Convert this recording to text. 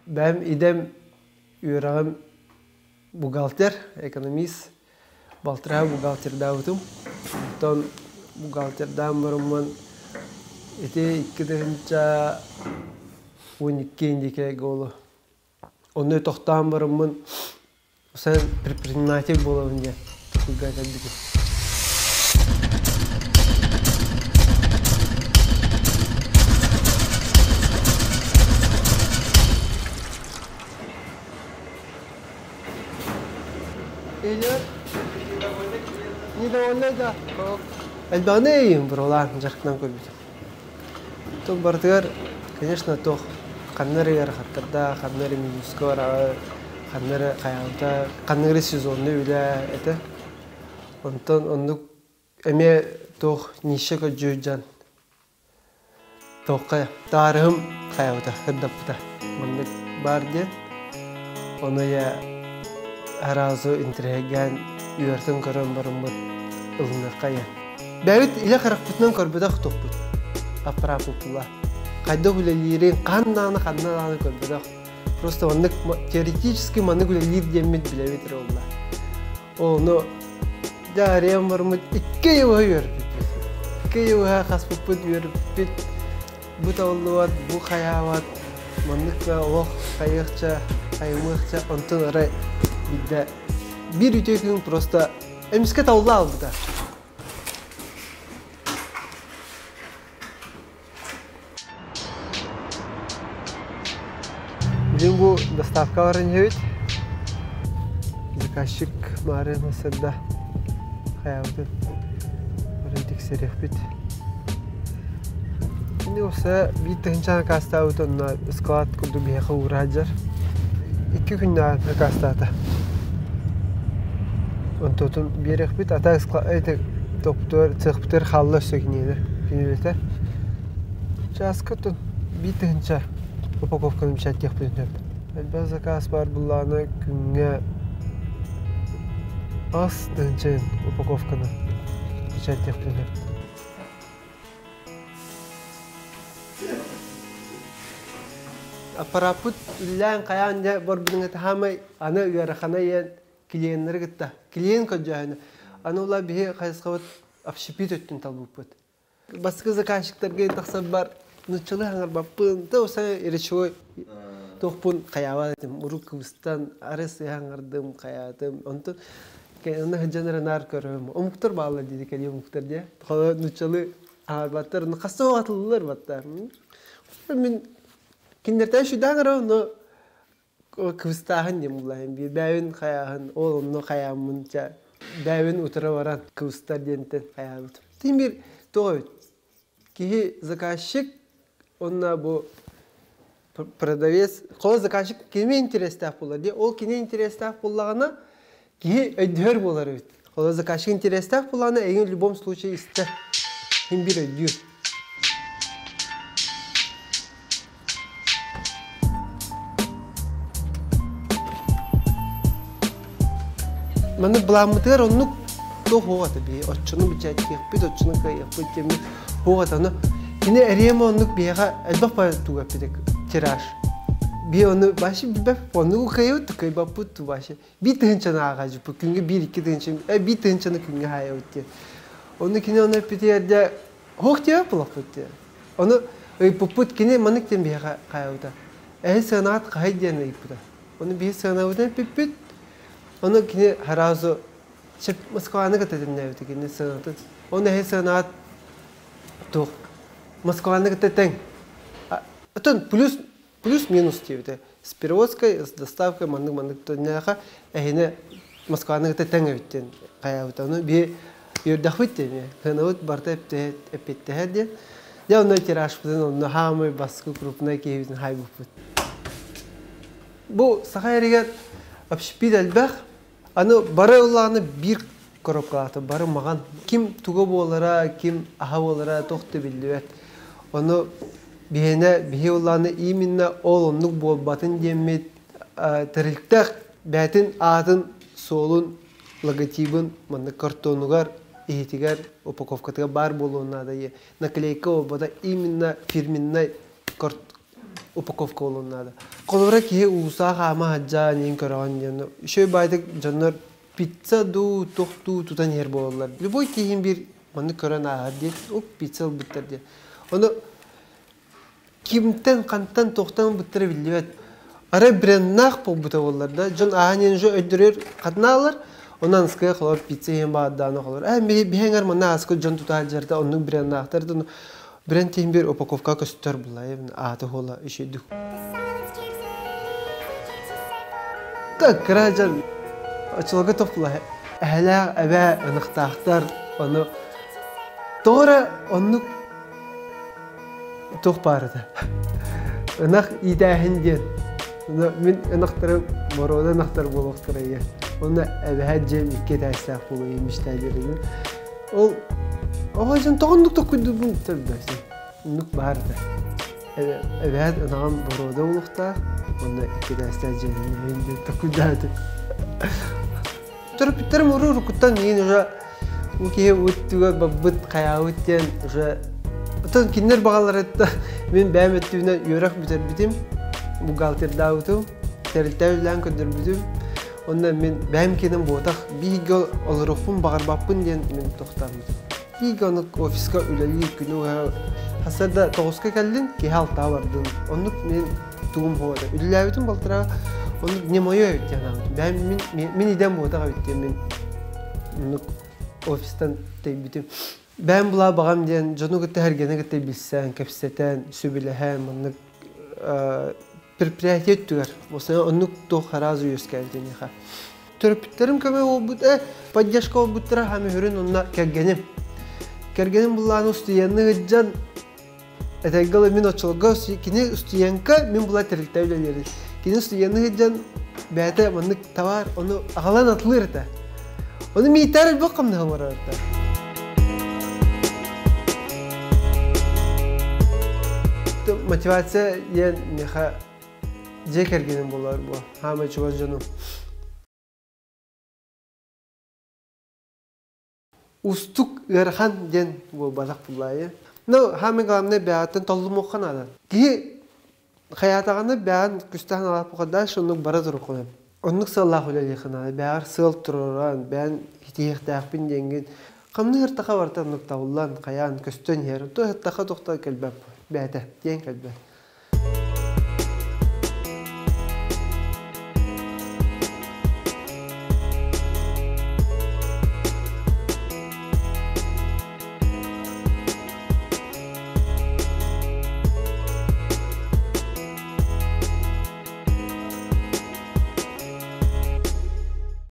Бэйэм идэм үөрэҕим бухгалтер, экономист. Балтараа бухгалтердаабытым. Оттон бухгалтердаан бараммын ити 2012 индике голу. Онно тохтоон бараммын sen предприниматель буолабын диэн толкуйга кэлбитим. Или недовольный да. Элбэҕини ыйым быралаан дьарыктанан көрбүтүм. Туох барытыгар, конечно, туох ханна эрэ ыарахаттардаах, ханна эрэ минуска бараҕы, ханна эрэ хайаабыта, ханна эрэ сезонный үлэ этэ. Онтон оннук эмиэ туох нища көрдьүүр дьон туохха таарыһым хайаабыта, сырдаппыта. Маннык баар диэн. Ону я сразу интириэһиргээн үөртэн көрөн бараммыт ылыныахха ийэ. Бэйэбит илэ харахпытынан көрбөтөх туппут. Аппарааппыппыла. Хайдах үлэлиирин, хаһан даҕаны ханна даҕаны көрбөтөх. Просто маннык теоретически маннык үлэлиир диэммит билэбит эрэ буолла. Ону дьэ арыйан бараммыт икки ый быһа үөрбүппүт. Икки ый быһа хаспыппыт үөрбүппүт. Бу табыллыбат, бу хайаабат, маннык олох хайыахча, хайымыахча, онтон арай биирдэ биир үтүө күн просто эмискэ табылла албыта. Билигин бу доставка баран иһэбит. Заказчик маарыан сырда хайаабытын баран тиксэриэхпит. Кини уопсайа биир тыһыынча накаастаабыт онно склад курдук биһиэхэ уура сылдьар. Икки күннээх накаастаата. Онтуотун биэриэхпит, а так эти тохтуур цехпытыгар хаалла өссө киниэнэ кинилэтэ. Чааска оттон биир тыһыынча упаковканы печаттиэхпитин сөп. Элбэх заказ баар буллаҕына күҥҥэ 8 тыһыынча упаковканы печаттиэхпитин сөп. Аппарааппыт үллээн хайаан дьэ барбытыҥа таһаамай аны ыарахана иэн клиеннэри кытта клиент көрдьөөһүнэ аны ула биһи хайысхабыт общепит өттүн талбыппыт. Бастакы заказчиктарга тахсарбар нуччалыы хаҥарбаппын, то уса речевой туохпун хайаабат этим. Урук кыбыстан арыс хаҥардым, хайаатым. Онтон онно сылдьан эрэ наар көрөм. Омуктар бааллар диэти кэлии омуктар диэ. Холо нуччалыы хаҥарбаттар, хаста атыллар баттар. Мин кинилэртэн сүдээн эрэ но кыбыстааһын диэн буллаһын биир бэйэбин хайааһын ол онно хайааммын ча бэйэбин утара баран кыбыстар диэнтэн хайаабытым. Тин бир тоҕо эбит киһи заказчик онно бу продавец холо заказчик кими интерестээх буолар дии ол кини интерестээх буоллаҕына киһи өйдөһөр буолар эбит холо заказчик интерестээх буоллаҕына эйигин в любом случае истэр син бир өйдүүр. Маннык былааммытыгар оннук туох уох ата биһи оччону бычааттыахпыт, оччону кыайыахпыт диэммит уох ата. Ону кини эриэм оннук биһиэхэ элбэх баар туга эппитик тираж. Би ону башы билбэп, оннугу кыайабыт, кыайбаппыт башы. Биир тыһыынчаны ааҕаажыппыт, күҥҥэ биир-икки тыһыынча, биир тыһыынчаны күҥҥэ хаайабыт диэн. Ону кини ону эппитигэр дьэ Һуох диэбэт буолуохпут диэн. Ону ыйыппыппыт кини маннык диэн биһиэхэ хаайбыта. Эһи сыанаҕыт хаһый диэн ыйыппыта. Ону биһи сыанабытын эппиппит. Ону кини сразу Москваны кытта тэннээбитэ кини сыанатын. Ону эһи сыанаҕыт туох Москваны кытта тэҥ. Оттон плюс плюс-минус диэбитэ. С перевозкой, с доставкой маннык-маннык төннөөхө эһини Москваны кытта тэҥ эбит диэн хайаабыта. Ону биһи үөрдэхпит диэн сыанабыт барыта эппиэттэһэр диэн. Дьэ онно тиражпытын онно хаамай баскы крупнай киһибитин хайбыппыт. Бу саха эригэр общепит элбэх. Аны бары ыллаҕына биир коробкалаата бары маҕан. Ким туга буолара, ким аһа буолара туох да биллибэт. Ону биһиэнэ биһи ыллааны именно ол оннук буолбатын диэммит тэрилтэх бэйэтин аатын, суолун, логотибын маннык картонугар, иһитигэр, упаковкатыгар баар буолуон наада. Наклейка буолбата именно фирменнай упаковка буолуон наада. Холобура киһи уулусаҕа хаама сылдьан иһин көрөҕүн диэн үчүгэй баайдык дьоннор пицца дуу, туох дуу тутан иһэр буолаллар. Любой киһи биир маннык көрөн ааһар диэн, оп, пицца ылбыттар диэн. Ону кимтэн, хантан, туохтан ылбыттара биллибэт. Арай бренднаах буолбута буоллар да, дьон ааһан иһэн уже өйдөрөр хатынаалар, онон аныскыга холор пицца иһин баардааны холор. Ээ, биһиҥэр манна ааскы дьон тута сылдьарда оннук бренднаахтар да бренд тиһин биир упаковка көстөр булла, ааты хуола үчүйдүк. Кыра дьон очолорго топпула эһэлээх эбээ ынахтаахтар ону тоҕо эрэ оннук туох баар этэ ынах иитээһин диэн мин ынахтары боруода ынахтар буолуохтара ийэ уонна эбэһэ дьиэм икки этээстээх буолуо мечтайлерин ол оҕо дьон тоҕо оннук токкуйдуубун төрдөөсүн оннук баар этэ эбээт ынаҕым боруода буолуохтаах уонна икки этээстээх дьиэлэнэбин диэн токкуйдаатым төрөппүттэрим уруу уруккуттан миигин уже бу киһи уттуга баббыт хайаабыт диэн уже оттон кинилэр баҕаларыттан мин бэйэм өттүбүнэн үөрэх бүтэрбитим бухгалтердаабытым тэрилтэ үлэлээн көрдөрбүтүм онно мин бэйэм киэним буотах бииргэ олоруохпун баҕарбаппын диэн мин тохтообутум бииргэ оннук офиска үлэлиир күнү быһа сарсыарда 9-ка кэллин киһи 6-га бардым оннук мин тугум суох этэ үлэлээбитим балтараа оннук не мое эбит диэн санаабытым бэйэм мин мин идэм буотах эбит диэн мин оннук офистан тэйбитим бэйэм булаа баҕам диэн дьону кытта эргэни кытта билсэн кэпсэтэн сүбэлэһэн маннык предприятие өттүгэр оннук туох араас үөскээбит эниэхэ төрөппүттэрим көмө буолбут поддержка буолбуттара хаамы хүрүн онно кэргэним кэргэним буллааны устуйанны сылдьан Этэҥҥэ ыла мин оччолорго кини устудьуонка, мин була тэрилтэ үлэлиэрим. Кини устудьуоннуу сылдьан бэйэтэ маннык табаар ону аҕалан атылыыр этэ. Ону миитээр элбэх хамнаһы оҥорор этэ. Мотивация диэн миэхэ дьиэ кэргэним буолар буо. Хаамай чугас дьонум. Устук ыарахан диэн буолбатах буллаайы. Ну, самое главное, бэйэҕиттэн толлумуохха наада. Киһи хайаатаҕына бэйэҕин күстээн алааппыха дальше оннук бара туруоххун. Оннук сыаллаах үлэлиэххэ наада. Бэйэҕэр сыал туруоран, бэйэн итиһиэхтээхпин диэҥҥин хамныы ыртаха барыта оннук табыллан, хайаан, көстөн иһэр. То ыртаха тохтоон кэлбэт бэйэтэ диэн кэлбэт.